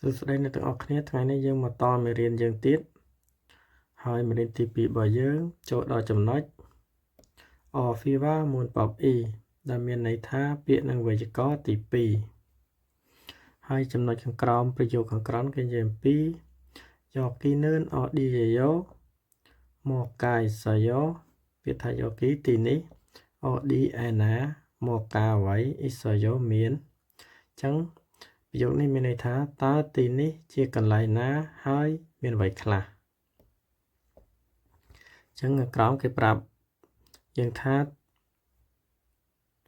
សួស្តីអ្នកទាំងអស់គ្នាថ្ងៃនេះយើងមកតមេរៀនយើងទៀតហើយមេរៀនទី2របស់យើងចូលដល់ចំណុច Orfiva មុនប៉ប E ដែលមានន័យថាពាក្យនឹងវេយ្យាករណ៍ទី2ហើយចំណុចខាងក្រោមប្រយោគខាងក្រោមគេនិយាយអំពីយកគីនឿនអឌីយោមកកាយសយោពាក្យថាយកគីទីនេះអឌីឯណាមកកាអ្វីអ៊ីសយោមានអញ្ចឹងប្រយោគនេះមានន័យថាតើទីនេះជាកន្លែងណាហើយមានអ្វីខ្លះអញ្ចឹងក្រោមគេប្រាប់យើងថា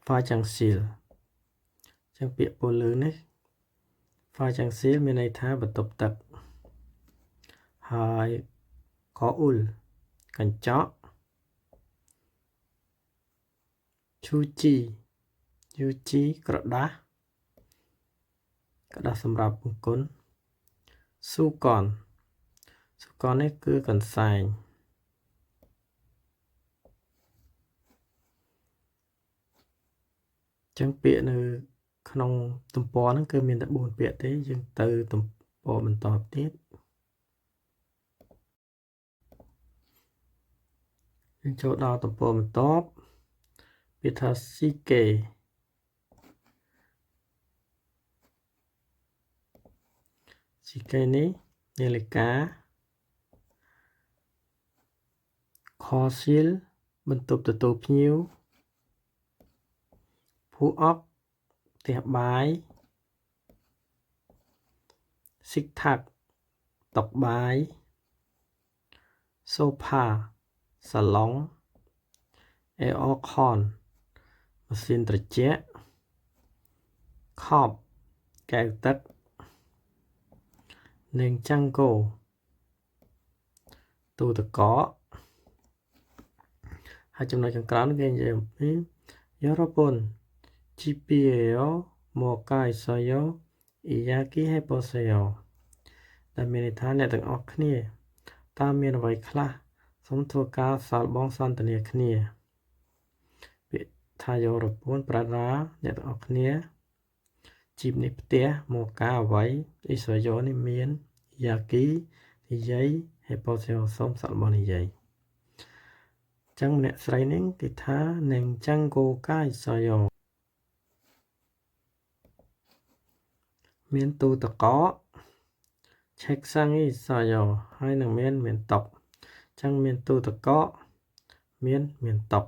ហ្វាចាំងស៊ីលអញ្ចឹងពាក្យពលឺនេះហ្វាចាំងស៊ីលមានន័យថាបន្ទប់ទឹកហើយកអ៊ុលកញ្ចក់ឈូជីយូជីក្រដាសក្រដាសសម្រាប់អង្គុនស៊ូកនស៊ូកននេះគឺកន្សែងចឹងពាក្យនៅក្នុងទំព័រហ្នឹងគឺមានតែ4ពាក្យទេយើងទៅទំព័របន្តទៀតយើងចូលដល់ទំព័របន្ទាប់ពាក្យថា CK ស៊ីកេនេះនាឡិកាខស៊ីលបន្ទប់ទទួលភ្ញៀវភូអុកផ្ទះបាយស៊ីកថាក់តុបាយសូផាសាឡុងអេអូខនម៉ាស៊ីនត្រជាក់ខប់កែវទឹកនិងចាំងកោទូទឹកកកហើយចំណុចខាងក្រោមគេនិយាយអំពីយរប៉ុន GPAO មកកាយសយោអ៊ីយ៉ាគីហេប៉ូសេយោដែលមានន័យថាអ្នកទាំងអស់គ្នាតើមានអ្វីខ្លះសូមធ្វើការសាកល្បងសន្ទនាគ្នាពាក្យថាយរប៉ុនប្រារ៉ាអ្នកទាំងអស់គ្នាជីបនេះផ្ទះមកកាអ្វីអ៊ីស្រាអែលនេះមានយ៉ាគីនិយាយហេប៉ូសេយោសូមសាកល្បងនិយាយចឹងម្នាក់ស្រីនេះគេថានឹងចាំងកូកាយសយោមានទូទឹកកកឆែកសាំងអ៊ីសយោហើយនឹងមានតុកចឹងមានទូទឹកកកមានតុក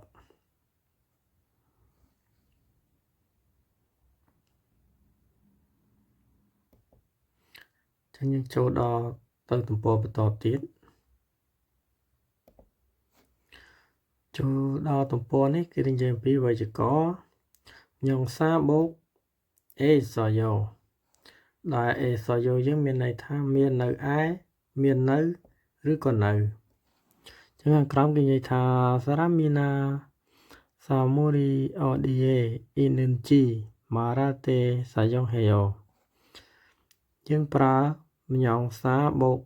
ចឹងយើងចូលដល់ទៅទំព័របន្តទៀតចូលដល់ទំព័រនេះគេនិយាយអំពីវេយ្យាករណ៍ញងសាបូកអេសយោដែលអេសយោយើងមានន័យថាមាននៅឯមាននៅឬក៏នៅចឹងខាងក្រោមគេនិយាយថាសារ៉ាមីណាសាមូរីអូឌីអេអ៊ីនិនជីម៉ារ៉ាតេសាយ៉ុងហេយោយើងប្រើមញងសាបូក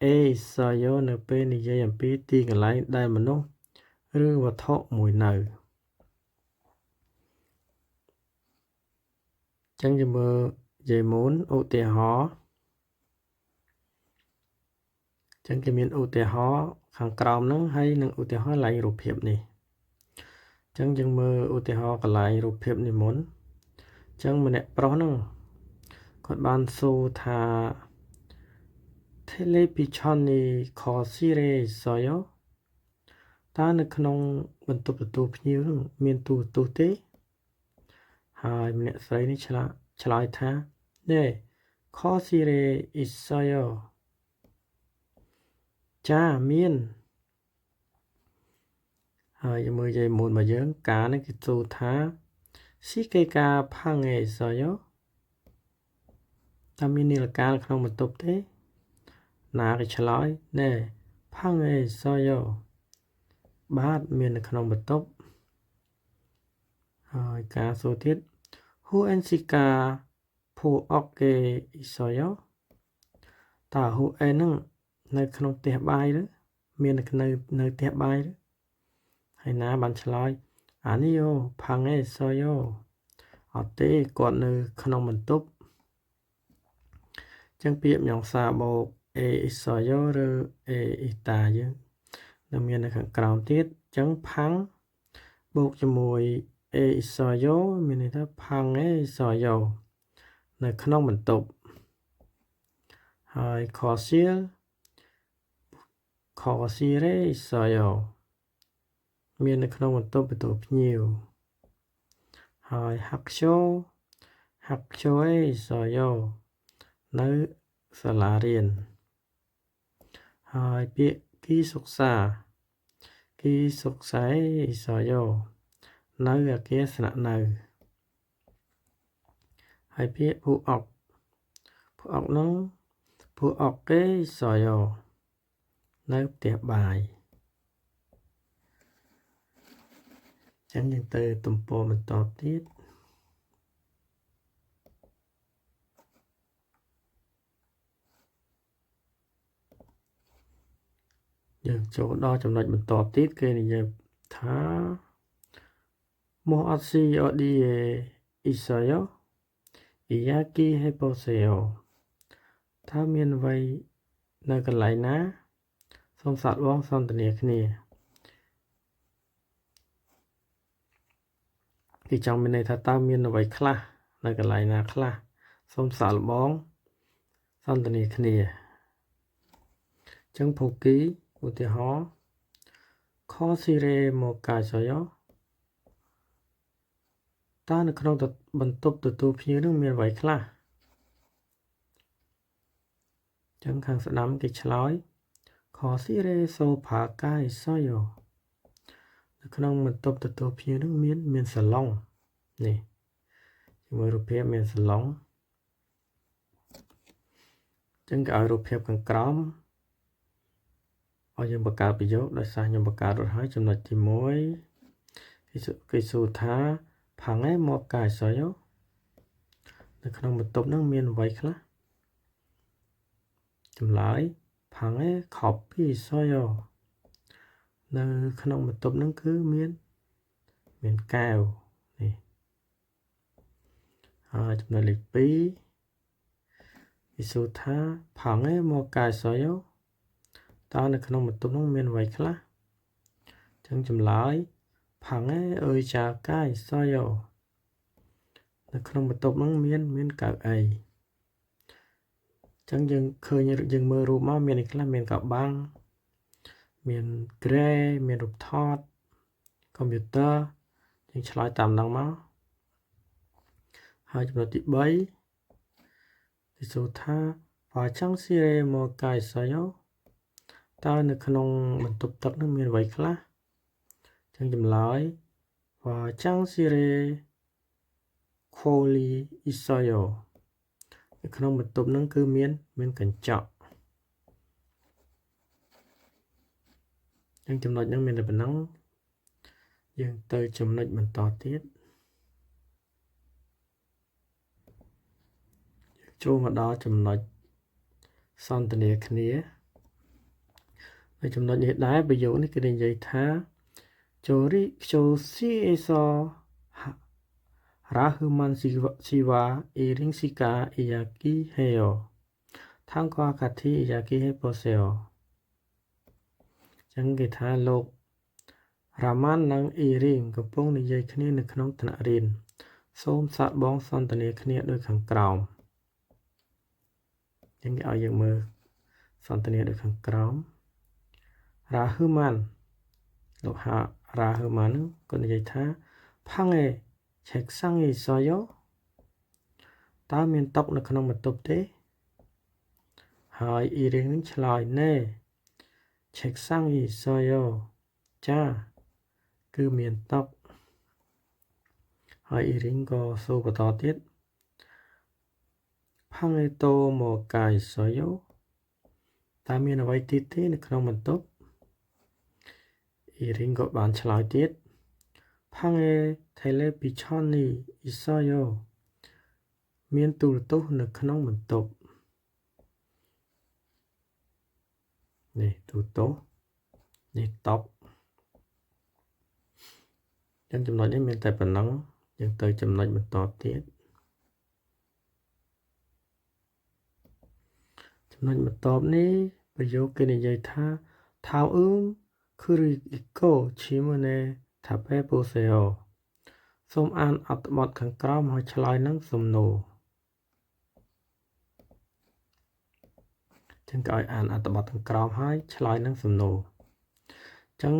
អេសយោនៅពេលនិយាយអំពីទីកន្លែងដែលមនុស្សឬវត្ថុមួយនៅចឹងយើងមើលយេមូនឧទាហរណ៍ចឹងគេមានឧទាហរណ៍ខាងក្រោមហ្នឹងហើយនឹងឧទាហរណ៍កន្លែងរូបភាពនេះចឹងយើងមើលឧទាហរណ៍កន្លែងរូបភាពនេះមុនចឹងម្នាក់ប្រុសហ្នឹងគាត់បានសួរថា 텔레비전이 거실에 있어요 តើនៅក្នុងបន្ទប់ទទួលភ្ញៀវហ្នឹងមានទូរទស្សន៍ទេហើយម្នាក់ស្រីនេះឆ្លើយថា 네 거실에 있어요 ចាមានហើយមើលយាយមុនមកយើងកានេះគេសួរថា시계가 방에 있어요 តើមាននាឡិកានៅក្នុងបន្ទប់ទេណាគេឆ្លើយណែ방에 있어요បាទមាននៅក្នុងបន្ទប់ហើយការសួរទៀត 후엔시가 부엌에 있어요 តើហ៊ូអេនហ្នឹងនៅក្នុងផ្ទះបាយឬមាននៅផ្ទះបាយឬហើយណាបានឆ្លើយអានីយ៉ូ방에 있어요អត់ទេគាត់នៅក្នុងបន្ទប់ ចឹងពាក្យ명사បូក 에 있어요 ឬ 에 있다 យើងនឹងមាននៅខាងក្រោមទៀតចឹង 방 បូកជាមួយ 에 있어요 មានន័យថា 방에 있어요 នៅក្នុងបន្ទប់ហើយ 거실 거실에 있어요 មាននៅក្នុងបន្ទប់ទទួលភ្ញៀវហើយ 학교 학교에 있어요 នៅសាលារៀនហើយពាក្យ 기숙사 기숙사에 있어요 នៅអគារស្នាក់នៅហើយពាក្យ 부엌 부엌 ហ្នឹង 부엌에 있어요 នៅផ្ទះបាយចឹងយើងទៅទំព័របន្តទៀតយើងចូលដល់ចំណុចបន្តទៀតគេនិយាយថា모 아씨 어디에 있어요 이야기해보세요 តើមានអ្វីនៅកន្លែងណាសូមសាកល្បងសន្ទនាគ្នាគេចង់មានន័យថាតើមានអ្វីខ្លះនៅកន្លែងណាខ្លះសូមសាកល្បងសន្ទនាគ្នាចឹង 보기 ឧទាហរណ៍ 거실에 뭐가 있어요 តើនៅក្នុងបន្ទប់ទទួលភ្ញៀវនឹងមានអ្វីខ្លះចឹងខាងស្ដាំគេឆ្លើយ 거실에 소파가 있어요 នៅក្នុងបន្ទប់ទទួលភ្ញៀវនឹងមានសាឡុងនេះជាមួយរូបភាពមានសាឡុងចឹងគេឲ្យរូបភាពខាងក្រោមឲ្យយើងបង្កើតប្រយោគដោយសារខ្ញុំបង្កើតរួចហើយចំណុចទី1គេសួរថា 방에 뭐가 있어요 នៅក្នុងបន្ទប់នឹងមានអ្វីខ្លះចម្លើយ 방에 커피 있어요 នៅក្នុងបន្ទប់នឹងគឺមានកែវនេះហើយចំណុចលេខ2គេសួរថា 방에 뭐가 있어요 តើនៅក្នុងបន្ទប់នោះមានអ្វីខ្លះចឹងចម្លើយ 방에 의자가 있어요 នៅក្នុងបន្ទប់នោះមានកៅអីចឹងយើងឃើញយើងមើលរូបមកមានអីខ្លះមានកបាំងមានគ្រែមានរូបថតកុំព្យូទ័រយើងឆ្លើយតាមហ្នឹងមកហើយចំណុចទី3គេសួរថា 화장실에 뭐가 있어요 តើនៅក្នុងបន្ទប់ទឹកនឹងមានអ្វីខ្លះចឹងចម្លើយ 화장실에 거울이 있어요 នៅក្នុងបន្ទប់នឹងគឺមានកញ្ចក់ចឹងចំណុចហ្នឹងមានតែប៉ុណ្ណឹងយើងទៅចំណុចបន្តទៀតចូលមកដល់ចំណុចសន្ទនាគ្នានៅចំណុចនេះដែរប្រយោគនេះគេនិយាយថា 조리 교실에서 라흐만 씨와 이링 씨가 이야기해요. 다음과 같이 이야기해 보세요. ចឹងគេថាលោករ៉ាម៉ាន់និងអ៊ីរីងកំពុងនិយាយគ្នានៅក្នុងថ្នាក់រៀនសូមសាកល្បងសន្ទនាគ្នាដូចខាងក្រោមចឹងគេឲ្យយើងមើលសន្ទនាដូចខាងក្រោមរ៉ាហ៊ឺម៉ាន់លោកហារ៉ាហ៊ឺម៉ាន់គាត់និយាយថា 방에 책상이 있어요 តើមានតុនៅក្នុងបន្ទប់ទេហើយអ៊ីរីងនឹងឆ្លើយណែ 책상이 있어요 ចាគឺមានតុហើយអ៊ីរីងក៏សួរបន្តទៀត 방에 또 뭐가 있어요 តើមានអ្វីទៀតទេនៅក្នុងបន្ទប់អ៊ីរីងក៏បានឆ្លើយទៀត 방에 텔레비전이 있어요 មានទូរទស្សន៍នៅក្នុងបន្ទប់នេះទូរទស្សន៍នេះតុចឹងចំណុចនេះមានតែប៉ុណ្ណឹងយើងទៅចំណុចបន្តទៀត ចំណុចបន្ទាប់នេះប្រយោគគេនិយាយថា다음 글을 읽고 질문에 답해 보세요. សូមអានអត្ថបទខាងក្រោមហើយឆ្លើយនឹងសំណួរចឹងគេឲ្យអានអត្ថបទខាងក្រោមហើយឆ្លើយនឹងសំណួរចឹង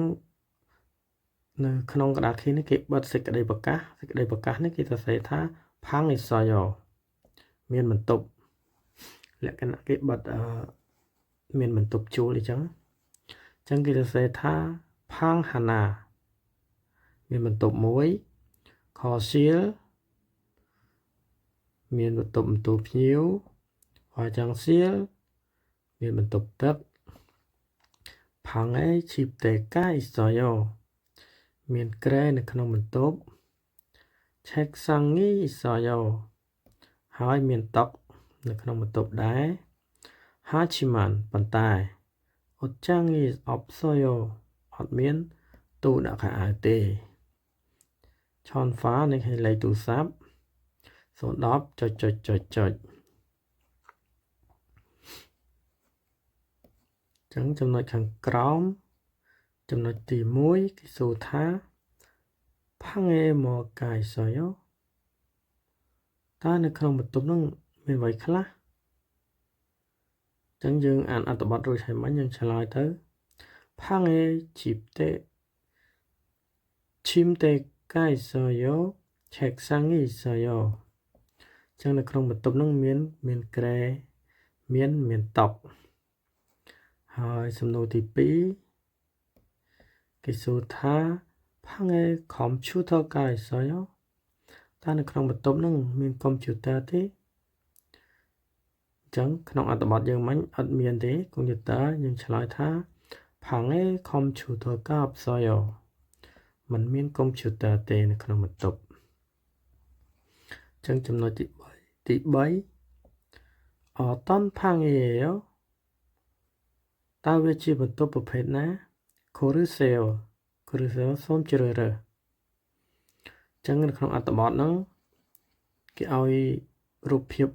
នៅក្នុងក្តារខៀននេះគេបិទសេចក្តីប្រកាសសេចក្តីប្រកាសនេះគេសរសេរថាផាំងអិសយោមានបន្ទប់លក្ខណៈគេបិទអឺមានបន្ទប់ជួលអីចឹងចឹងគេសរសេរថាផាំងហាណាមានបន្ទប់មួយខសៀលមានបន្ទប់បន្ទូភ្ញៀវហើយចង់សៀលមានបន្ទប់ទឹកផាំងអេឈីបតេកាអ៊ីសយោមានគ្រែនៅក្នុងបន្ទប់ឆែកសាំងីអ៊ីសយោហើយមានតុនៅក្នុងបន្ទប់ដែរហាឈីម៉ាន់ប៉ុន្តែអត់ចាំងីអបសយោអត់មានទូដាក់ខោអាវទេឆនហ្វានឹងឲ្យលេខទូរស័ព្ទ010ចុចចុចចុចចុចចឹងចំណុចខាងក្រោមចំណុចទី1គេសួរថាផាំងអេមកកាយសយោតើនៅក្នុងបន្ទប់នោះមានអ្វីខ្លះចឹងយើងអានអត្ថបទរួចហើយមិញយើងឆ្លើយទៅផាំងអេជីបតេឈីមតេកាយសយោឆែកសាំងីសយោចឹងនៅក្នុងបន្ទប់នោះមានគ្រែមានតុហើយសំណួរទី2គេសួរថាផាំងអេខុំព្យូទ័រកាយសយោតើនៅក្នុងបន្ទប់នោះមានកុំព្យូទ័រទេចឹងក្នុងអត្ថបទយើងមិញអត់មានទេកុំព្យូទ័រយើងឆ្លើយថាផាំងអេខុំព្យូទ័រកាអសយោมันមានកុំព្យូទ័រទេនៅក្នុងបន្ទប់ចឹងចំណុចទី3អតនផាំងអេយោតើវាជាបន្ទប់ប្រភេទណាខូរីសេលខូរីសេលសូមជ្រើសរើសចឹងនៅក្នុងអត្ថបទហ្នឹងគេឲ្យរូបភាព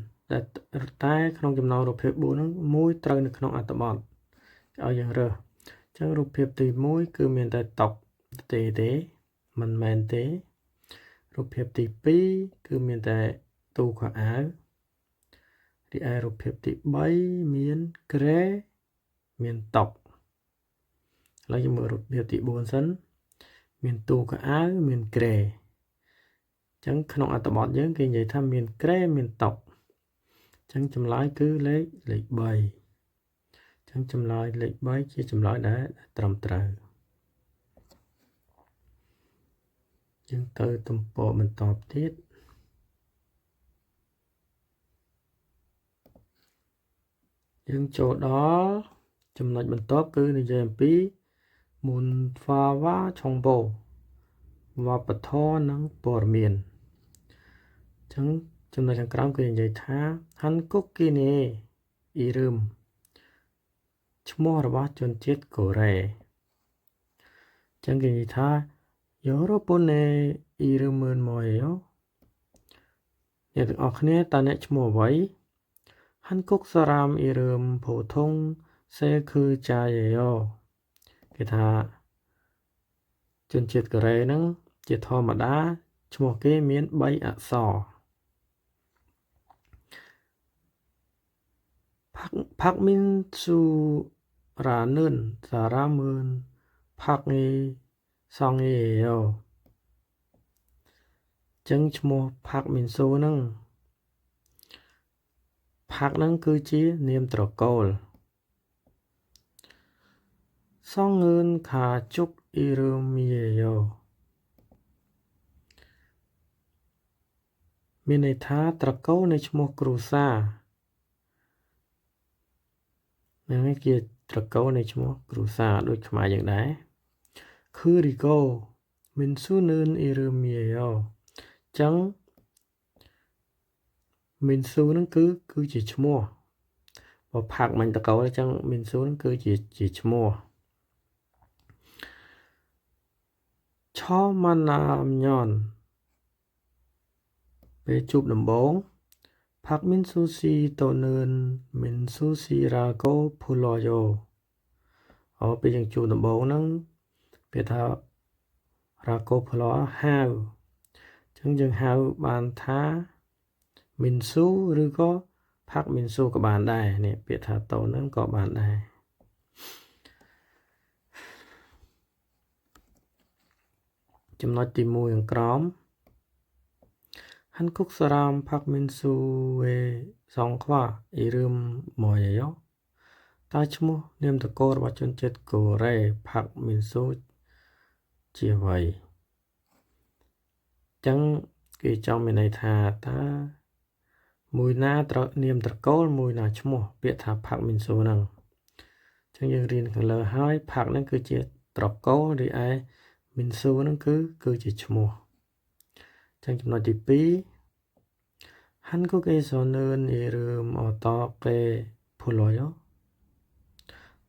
4តែក្នុងចំណោមរូបភាព4ហ្នឹងមួយត្រូវនៅក្នុងអត្ថបទគេឲ្យយើងរើសចឹងរូបភាពទី1គឺមានតែតុទេមិនមែនទេរូបភាពទី2គឺមានតែទូខោអាវរីឯរូបភាពទី3មានគ្រែមានតុឥឡូវយើងមើលរូបភាពទី4សិនមានទូខោអាវមានគ្រែអញ្ចឹងក្នុងអត្ថបទយើងគេនិយាយថាមានគ្រែមានតុអញ្ចឹងចម្លើយគឺលេខ3អញ្ចឹងចម្លើយលេខ3ជាចម្លើយដែលត្រឹមត្រូវយើងទៅទំព័របន្តទៀតយើងចូលដល់ចំណុចបន្ទាប់គឺនិយាយអំពីមុនហ្វាវ៉ាឆុងបូវប្បធម៌និងព័ត៌មានអញ្ចឹងចំណុចខាងក្រោមគឺនិយាយថាហាន់គុកគីនេអ៊ីរឹមឈ្មោះរបស់ជនជាតិកូរ៉េអញ្ចឹងគេនិយាយថា여러분의 이름은 뭐예요? អ្នកទាំងអស់គ្នាតើអ្នកឈ្មោះអ្វី한국 사람 이름 보통 세 글자예요. គេថាជនជាតិកូរ៉េហ្នឹងជាធម្មតាឈ្មោះគេមាន3អក្សរផាក់មីនស៊ូរ៉ានឿនសារ៉ាមឿនផាក់ងីសងអេយោចឹងឈ្មោះផាក់មីនស៊ូហ្នឹងផាក់ហ្នឹងគឺជានាមត្រកូលសងងឿនខាជុកអ៊ីរមីយោមានន័យថាត្រកូលនៃឈ្មោះគ្រួសារហ្នឹងជាត្រកូលនៃឈ្មោះគ្រួសារដូចខ្មែរយើងដែរគឺរីកូមីនស៊ូនឿនអ៊ីរមីយោចឹងមីនស៊ូហ្នឹងគឺជាឈ្មោះបើផាក់មិញតកូលចឹងមីនស៊ូហ្នឹងគឺជាឈ្មោះឆម៉ាណាមញ៉នពេលជួបដំបូង 박민수 씨 또는 민수 씨라고 불러요. អូពេលយើងជួបដំបូងហ្នឹងពាក្យថា 라고 불러 ហៅអញ្ចឹងយើងហៅបានថាមីនស៊ូឬក៏ផាក់មីនស៊ូក៏បានដែរនេះពាក្យថាតូហ្នឹងក៏បានដែរចំណុចទី1ខាងក្រោម 한국 사람 박민수의 성과 이름 뭐예요? តើឈ្មោះនាមត្រកូលរបស់ជនជាតិកូរ៉េផាក់មីនស៊ូជាអ្វីអញ្ចឹងគេចង់មានន័យថាតើមួយណាត្រនាមត្រកូលមួយណាឈ្មោះពាក្យថាផាក់មីនស៊ូហ្នឹងអញ្ចឹងយើងរៀនខាងលើហើយផាក់ហ្នឹងគឺជាត្រកូលរីឯមីនស៊ូហ្នឹងគឺជាឈ្មោះអញ្ចឹងចំណុចទី2 한국에서는 이름 어떻게 불러요?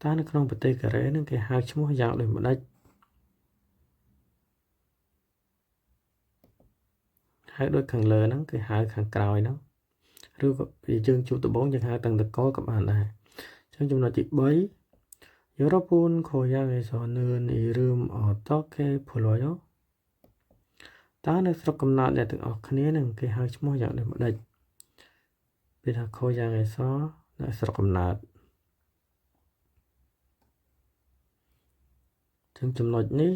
តើនៅក្នុងប្រទេសកូរ៉េនឹងគេហៅឈ្មោះយ៉ាងដូចម្ដេចហៅដូចខាងលើហ្នឹងគេហៅខាងក្រោយហ្នឹងឬក៏យើងជួបដំបូងយើងហៅតាំងតកក៏បានដែរអញ្ចឹងចំណុចទី3 여러분 고향에서는 이름 어떻게 불러요? តើនៅស្រុកកំណើតអ្នកទាំងអស់គ្នានឹងគេហៅឈ្មោះយ៉ាងដូចម្ដេចពេលថា고향에서នៅស្រុកកំណើតចឹងចំណុចនេះ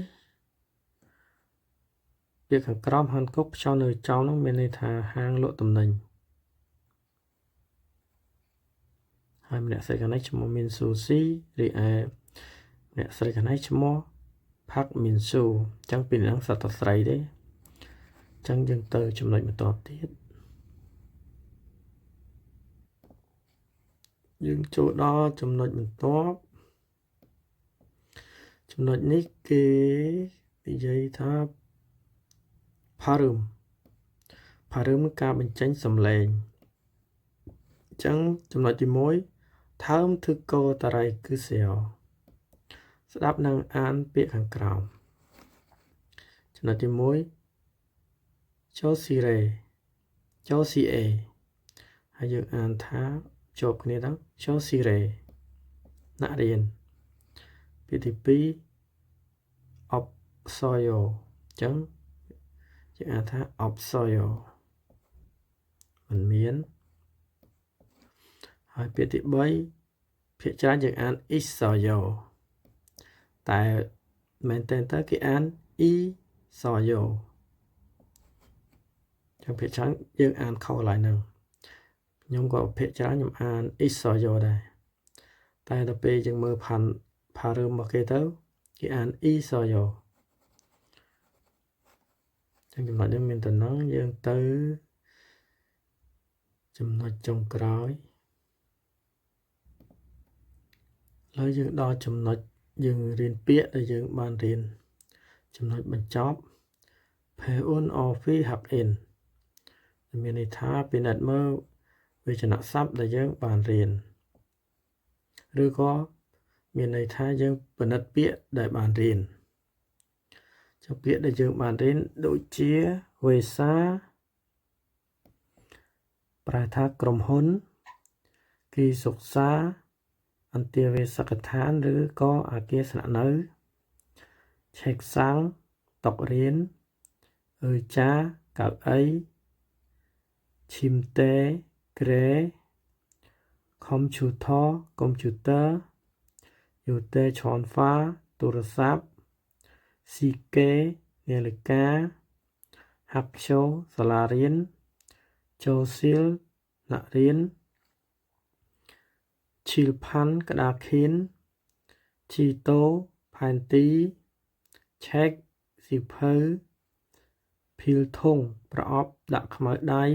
ពាក្យខាងក្រោមហាន់គុកខ្យល់នៅចោលនោះមានន័យថាហាងលក់ទំនិញហើយម្នាក់ស្រីខាងនេះឈ្មោះមីនស៊ូស៊ីរីឯម្នាក់ស្រីខាងនេះឈ្មោះផាក់មីនស៊ូអញ្ចឹងពីរហ្នឹងសត្វតែស្រីទេអញ្ចឹងយើងទៅចំណុចបន្តទៀតយើងចូលដល់ចំណុចបន្ទាប់ចំណុចនេះគេនិយាយថា 발음 발음ការបញ្ចេញសំឡេងអញ្ចឹងចំណុចទី1 다음 듣고 따라 읽으세요ស្ដាប់និងអានពាក្យខាងក្រោមចំណុចទី1ចូលស៊ីរ៉េចូលស៊ីអេហើយយើងអានថាជាប់គ្នាទៅចូលស៊ីរ៉េអ្នករៀនពាក្យទី2អបសយោអញ្ចឹងយើងអានថាអបសយោមិនមានហើយពាក្យទី3ភាគច្រើនយើងអានអ៊ីសយោតែមែនតើទៅគេអានអ៊ីសយោចឹងភាគច្រើនយើងអានខុសកន្លែងហ្នឹងខ្ញុំក៏ភាគច្រើនខ្ញុំអានអ៊ីសយោដែរតែដល់ពេលយើងមើលផាន់ផារើមរបស់គេទៅគេអានអ៊ីសយោចឹងចំណុចនេះមានតំណឹងយើងទៅចំណុចចុងក្រោយឥឡូវយើងដល់ចំណុចយើងរៀនពាក្យដែលយើងបានរៀនចំណុចបញ្ចប់ 배운 어휘 확인 មានន័យថាពិនិត្យមើលវេជ្ជស័ព្ទដែលយើងបានរៀនឬក៏មានន័យថាយើងពិនិត្យពាក្យដែលបានរៀនចឹងពាក្យដែលយើងបានរៀនដូចជាវេសាប្រែថាក្រុមហ៊ុនគីសុក្សាអន្តេវាសកដ្ឋានឬក៏អគារស្នាក់នៅឆេកសាំងតុរៀនអឺចាកៅអីឈីមតេក្រេខុំព្យូធរកុំព្យូទ័រយូតេឆនហ្វាទូរស័ព្ទស៊ីកេនាឡិកាហាក់ឈូសាលារៀនចូលស៊ីលអ្នករៀនឈីលផាន់ក្តារខៀនជីតូផែនទីឆែកសៀវភៅភីលធុងប្រអប់ដាក់ខ្មៅដៃ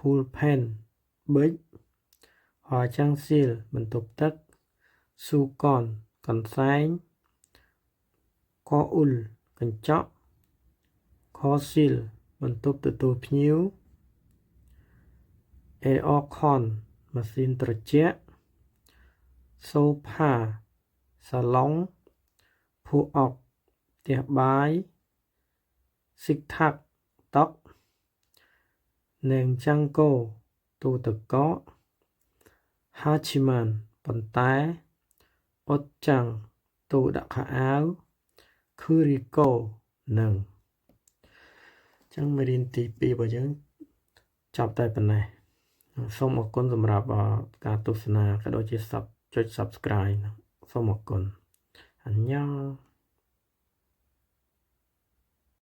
ភូលផែនប៊ិចហោចាំងស៊ីលបន្ទប់ទឹកស៊ូកនកន្សែងកអ៊ុលកញ្ចក់ខស៊ីលបន្ទប់ទទួលភ្ញៀវអេអខនម៉ាស៊ីនត្រជាក់សូផាសាឡុងភូអុកផ្ទះបាយស៊ីកថាក់តុកនិងចាំងកោ ទូទឹកកក 하지만 ប៉ុន្តែ 옷장 ទូដាក់ខោអាវ 그리고 នឹងចឹងមេរៀនទី2របស់យើងចប់តែប៉ុណ្ណេះសូមអរគុណសម្រាប់ការទស្សនាក៏ដូចជា sub ចុច Subscribe សូមអរគុណ 안녕.